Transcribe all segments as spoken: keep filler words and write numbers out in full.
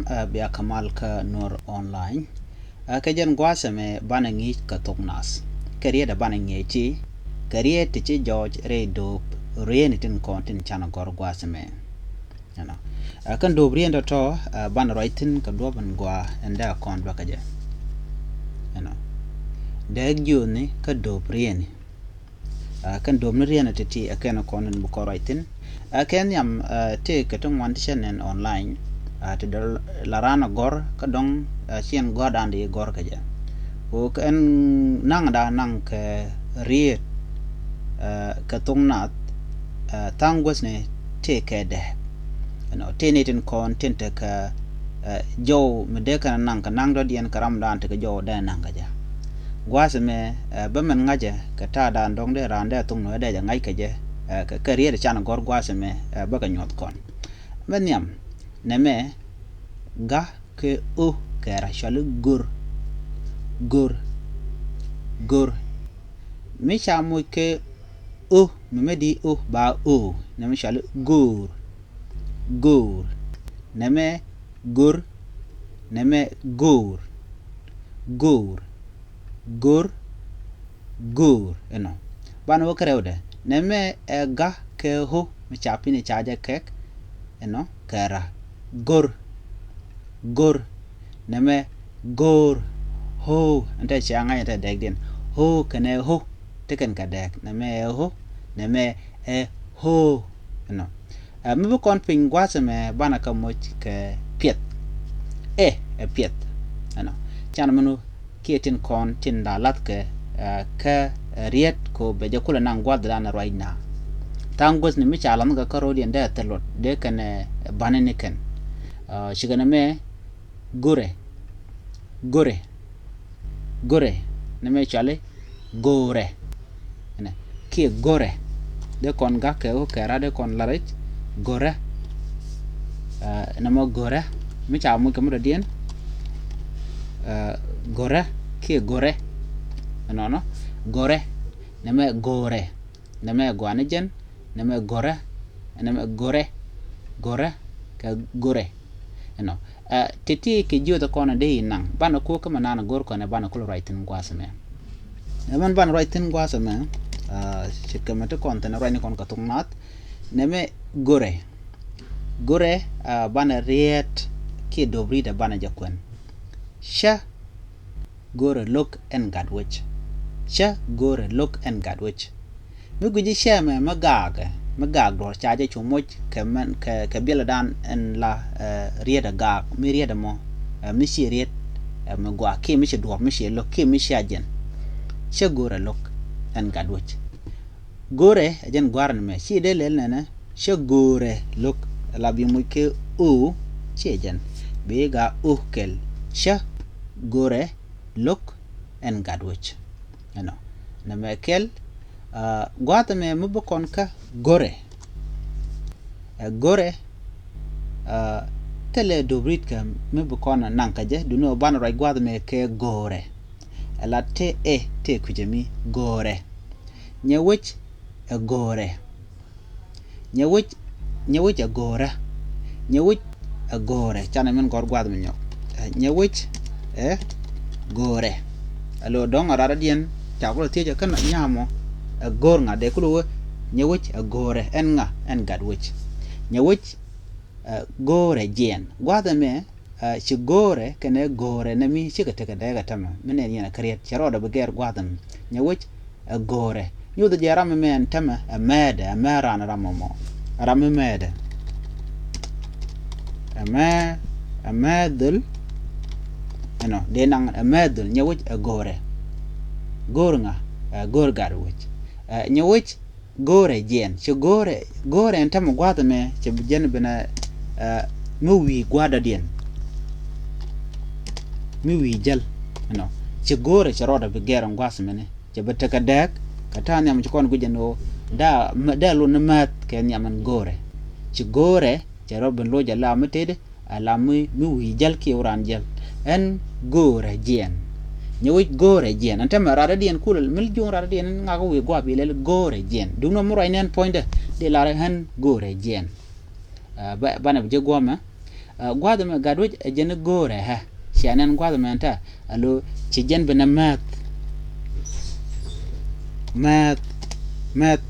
Ɛ, bia kɛ mal kä Nuɔr Online. Ɛ, kɛ jɛn gua̱a̱th ɛmɛ banɛ ŋi̱i̱c kɛ thok nath. Kɛ riet ɛ banɛ ŋi̱i̱c ti kɛ riet ti ci jɔɔc rɛy do̱o̱p rieni tin kɔn tin canɛ gɔ̱r gua̱a̱th ɛmɛ. Ɛnɔ. Ɛ, kɛn do̱o̱p rien tɔ̱tɔ̱, ɛ, banɛ ruac thi̱n kɛ duɔ̱ɔ̱p in gɔaa in dee kɔn duäkä jɛ. Ɛnɔ. Dee jiöthni kä do̱o̱p rieni. Ɛ, kɛn do̱o̱p ni rieni ti̱ti̱ ɛ kɛn kɔn in bi kɔn ruac thi̱n. Ɛ, kɛ nhiam, ɛ, tëë kɛ ti ŋuan ti cɛ nɛn online. Ɛ, ti dee la raan a gɔ̱r kä dɔ̱ŋ, ɛ, ci ɛn gɔ̱a̱r dan di gɔ̱r kɛ jɛ. Ko kɛn naŋ da naŋ kɛ riet, ɛ, kɛ thok nath, ɛ, tha̱a̱ŋ guäthni tëë kɛ dee. Ɛnɔ, tëë ni tin kɔn tin tekɛ, ɛ, jɔw mi dee kɛn naŋ kɛ naŋ dɔ̱diɛn kɛ ram dan tekɛ jɔw dee naŋ kɛ jɛ. Gua̱a̱th ɛmɛ, ɛ, bä mɛn ŋa̱cɛ kɛ ta̱a̱ dan dɔ̱ŋ dee raan dee thok nuɛ dee jɛ ŋa̱c kɛ jɛ, ɛ, kɛ, kɛ riet can gɔ̱r gua̱a̱th ɛmɛ, ɛ, bä kɛ nyuɔth kɔn. Mɛ nhiam, nɛmɛ, ga kɛ o kɛ ra cɔali go̱r. Go̱r. Go̱r. Mi ca moc kɛ o, mi mɛ di o ba o, nɛmɛ cɔali go̱r. Go̱r. Nɛmɛ go̱r. Nɛmɛ go̱r. Go̱r. Go̱r. Go̱r. Ɛnɔ. Banɛ wä kɛ rɛwdɛ. Nɛmɛ ɛ ga kɛ o, mi ca pini ca jɛ kɛk. Ɛnɔ, kɛ ra. Go̱r. Go̱r. Nɛmɛ go̱r. Ho. Ɛn tɛ cia ŋa̱c ɛn tɛ dɛɛkdiɛn. Ho kɛnɛ ho. Ti kɛn kɛ dɛɛk. Nɛmɛ ɛ ho. Nɛmɛ ɛ ho. Ɛnɔ. Ɛ, mi bi kɔn piny gua̱a̱th ɛmɛ banɛ kɛ moc kɛ piɛth. Ɛ, ɛ piɛth. Ɛnɔ. Can mɛn wä kiɛ tin kɔn tin da lathkɛ, ɛ, kä, ɛ, riet ko bɛ jɛ kulɛ naŋ gua̱th dan ruac na. Tha̱a̱ŋ guäthni mi ca la̱nhkɛ kä ro̱diɛn dee thil luɔt dee kɛn, ɛ, bani ni kɛn. Ɛ, cikɛ nɛmɛ go̱rɛ. Go̱rɛ. Go̱rɛ. Nɛmɛ cɔali go̱rɛ. Ɛnɛ. Kiɛ go̱rɛ. Dee kɔn gak kɛ ɣöö kɛra dee kɔn la rɛc. Go̱rɛ. Ɛ, nɛmɛ go̱rɛ. Mi ca muc kɛ mi dɔ̱diɛn. Ɛ, go̱rɛ. Kiɛ go̱rɛ. Ɛnɔnɔ. Go̱rɛ. Nɛmɛ go̱rɛ. Nɛmɛ gɔaa ni jɛn. Nɛmɛ go̱rɛ. Nɛmɛ go̱rɛ. Go̱rɛ. Kɛ go̱rɛ. Ɛnɔ. Ɛ, ti̱ti̱ kɛ jiöthɛ kɔn dee inaŋ. Banɛ kuäär kä mɛ naan go̱r kɔn ɛ banɛ kulɛ ruac thi̱n gua̱a̱th ɛmɛ. Ɛmɛn banɛ ruac thi̱n gua̱a̱th ɛmɛ. Ɛ, ci kɛ mɛ ti kɔn thi̱n ruac ni kɔn kɛ thok naath. Nɛmɛ go̱rɛ. Go̱rɛ, ɛ, banɛ riet kiɛ do̱p ri̱t ɛ banɛ jɛ kuɛn. Cä go̱rɛ lo̱k ɛn gat wec. Cä go̱rɛ lo̱k ɛn gat wec. Mi guici cɛ mɛ mi gaakɛ, mi gaak duɔ̱r ca jɛ cu moc kɛ mɛn, kɛ, kɛ biɛlɛ dan ɛn la, ɛ, riet ɛ gaak, mi riet ɛmɔ, ɛ, mi ci riet, ɛ, mi gɔaa, kiɛ mi ci duɔ̱r, mi ci lo̱k, kiɛ mi ci a jɛn. Cä go̱rɛ lo̱k ɛn gat wec. Go̱rɛ ɛ jɛn gua̱a̱r ni mɛ, ci dee lɛl nɛnɛ, cä go̱rɛ lo̱k, ɛ la bi moc kɛ o, ci ɛ jɛn. Bi gaa o kɛl, cä go̱rɛ lo̱k ɛn gat wec. Ɛnɔ. Nɛmɛ kɛl, ɛ, gua̱a̱th ɛmɛ mi bi kɔn kä go̱rɛ. Ɛ go̱rɛ, ɛ, thilɛ do̱p ri̱t kɛ mi bi kɔn naŋ kä jɛ, duŋni ɣöö banɛ ruac gua̱a̱th ɛmɛ kɛ go̱rɛ. Ɛ la tëë ɛ, tëë kui̱cä mi go̱rɛ. Nyɛ wec ɛ go̱rɛ. Nyɛ wec, nyɛ wec ɛ go̱o̱rä. Nyɛ wec ɛ go̱o̱rä. Canɛ min gɔ̱r gua̱th mi nyɔk. Ɛ, nyɛ wec ɛ go̱o̱rä. Ɛ lo̱o̱ dɔ̱ŋ a rat radiɛn ca kulɛ thiec ɛ kä nyamɔ. Ɛ go̱o̱r ŋa dee kulɛ wee. Nyɛ wec ɛ go̱o̱rä. Ɛn ŋa? Ɛn gat wec. Nyɛ wec ɛ go̱o̱rä jiɛn. Gua̱th ɛmɛ, ɛ, ci go̱o̱rɛ kɛnɛ go̱o̱rɛ nɛ mi cikɛ tekɛ dɛɛk ɛ tämɛ. Mi nɛn yɛn ɛ käriet cɛ rɔɔdɛ bi gɛɛr gua̱a̱th ɛmɛ. Nyɛ wec ɛ go̱o̱rɛ. Nyuuth jɛ ram ɛmɛ ɛn tämɛ ɛ mɛɛdɛ, ɛ mɛɛr ran ram ɛmɔ. Ram mi mɛɛdɛ. Ɛ mɛɛ, ɛ mɛɛ dhöl. Ɛnɔ, dee naŋ ɛ mɛɛ dhöl. Nyɛ wec ɛ go̱o̱rɛ. Go̱o̱r ŋa? Ɛ go̱o̱r gat wec. Ɛ, nyɛ wec go̱o̱rɛ jiɛn. Ci go̱o̱rɛ, go̱o̱rɛ ɛn tämɛ gua̱a̱th ɛmɛ, ci bi jɛn binɛ, ɛ, mi wi̱i̱ gua̱a̱r dɔ̱diɛn. Mi wi̱i̱ jäl. Ɛnɔ. Ci go̱o̱rɛ ci rɔɔdɛ bi gɛr ɛn gua̱a̱th ɛmɛni. Ci bi tekɛ dɛɛk, kɛ ta̱a̱ nhiam ci kɔn guic ɛn ɣöö. Daa, daa lun ni määth kɛ nhiam ɛn go̱o̱rɛ. Ci go̱o̱rɛ, ci rɔɔdɛ bi loc ala mi tëëdi, ala mi, mi wi̱i̱ jäl kiɛ wä raan jäl. Ɛn go̱o̱rɛ jiɛn. Nyɛ wec go̱o̱rɛ jiɛn. Ɛn tämɛ rat radiɛn kulɛ, mi juŋ rat radiɛn ɛn ŋak wi̱i̱ gua̱a̱p ilɛl go̱o̱rɛ jiɛn. Duŋni mi ruac nɛn puɔ̱nydɛ, dee lar ɛn go̱o̱rɛ jiɛn. Ɛ, ba, banɛ bi jɛ guɔ̱mɛ. Gua̱a̱th ɛmɛ gat wec ɛ jɛn i̱ go̱o̱rɛ ɛ. Cia nɛn gua̱a̱th ɛmɛ ɛn ta alo ci jɛn bi nɛ määth. Määth. Määth.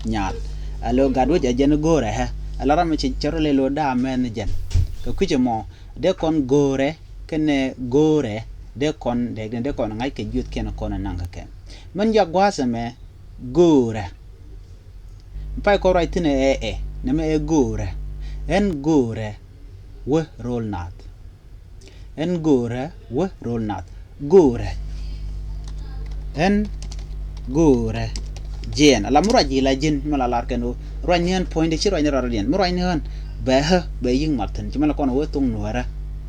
Nyal. Alo gat wec ɛ jɛn i̱ go̱o̱rɛ ɛ. Ala ram mi ci cɛ rɔ lɛ lo da̱a̱ määth ni jɛn. Kɛ kui̱c ɛmɔ dee kɔn go̱o̱rɛ kɛnɛ go̱o̱rɛ dee kɔn dee dee kɔn ŋa̱c kɛ jiöth kiɛn kɔn ɛ naŋ kɛ kɛn. Mɛn jak gua̱a̱th ɛmɛ go̱o̱rɛ. Pay kɔn ruac thi̱n ɛ ɛ nɛmɛ ɛ go̱o̱rɛ. Ɛn go̱o̱rɛ wä ro̱l naath. Ɛn go̱o̱rɛ wä ro̱l naath. Go̱o̱rɛ. Ɛn go̱o̱rɛ jiɛn ala mi ruac ji̱ la ji̱n mi la lar kɛn ɣöö ruac ni ɣän puɔ̱nydɛ ci ruac ni rɔɔdɛ diɛn mi ruac ni ɣän. Bɛ ɣä bɛ yi̱k mat thi̱n ci mi la kɔn ɣöö thok nuäärä.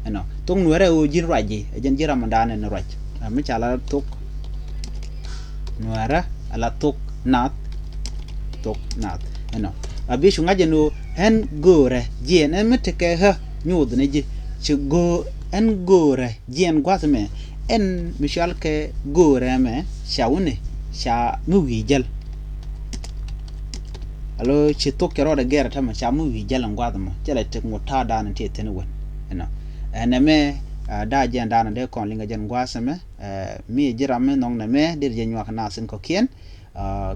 Ɛnɔ thok nuäärä ɣöö ji̱n ruac ji̱ ɛ jɛn ji̱ ram mi daanɛ ni ruac. Mi ca la thok nuäärä ala thok nath. Thok nath ɛnɔ a bi cu ŋa̱c ɛn ɣöö ɛn go̱o̱rɛ jiɛn ɛn mi tekɛ ɣä nyuuth ni ji̱. Ci go̱o̱r ɛn go̱o̱rɛ jiɛn gua̱th mɛ ɛn mi cual kɛ go̱o̱rɛ mɛ ca wuni ca mi wi̱i̱ jäl. Alo ci thok cɛ rɔɔdɛ gɛr ɛ tämɛ ca mi wi̱i̱ jäl ɛn gua̱th mɔ cɛ lɛ tek ŋot ta̱a̱ da̱a̱n ti thi̱n wän. Ɛnɔ ɛn ɛmɛ da̱a̱ jiɛn da̱a̱n dee kɔn liŋ kɛ jɛn gua̱th mɛ. Mi ji̱ ram mi nhɔk nɛmɛ deri jɛ nyuak nath in kɔ̱kiɛn.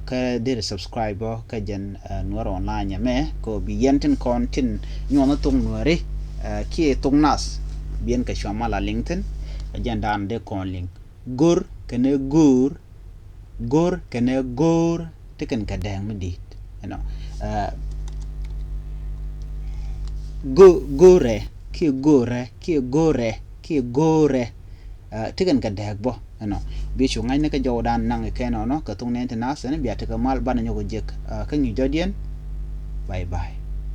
Kä deri subscribe bä kä jɛn Nuäär online ɛmɛ kɛ bi yɛn tin kɔn tin nyuɔth ni thok Nuääri. Kiɛ thok nath bi yɛn kɛ cua mal a liŋ thi̱n. Kä jɛn da̱a̱n dee kɔn liŋ go̱r kɛnɛ go̱o̱r. Go̱r kɛnɛ go̱o̱r ti kɛn kɛ dɛɛŋ mi di̱i̱t. Ɛnɔ go̱o̱rɛ kiɛ go̱o̱rɛ kiɛ go̱o̱rɛ kiɛ go̱o̱rɛ. Ti kɛn kɛ dɛɛk bä ɛnɔ bi cu ŋa̱cni kä jɔwdan naŋ kɛ nɔnɔ kɛ thok nɛn ti nath ɛn bia tekɛ mal banɛ nyɔk jek. Kä ŋi̱i̱c dɔ̱diɛn. Bye bye.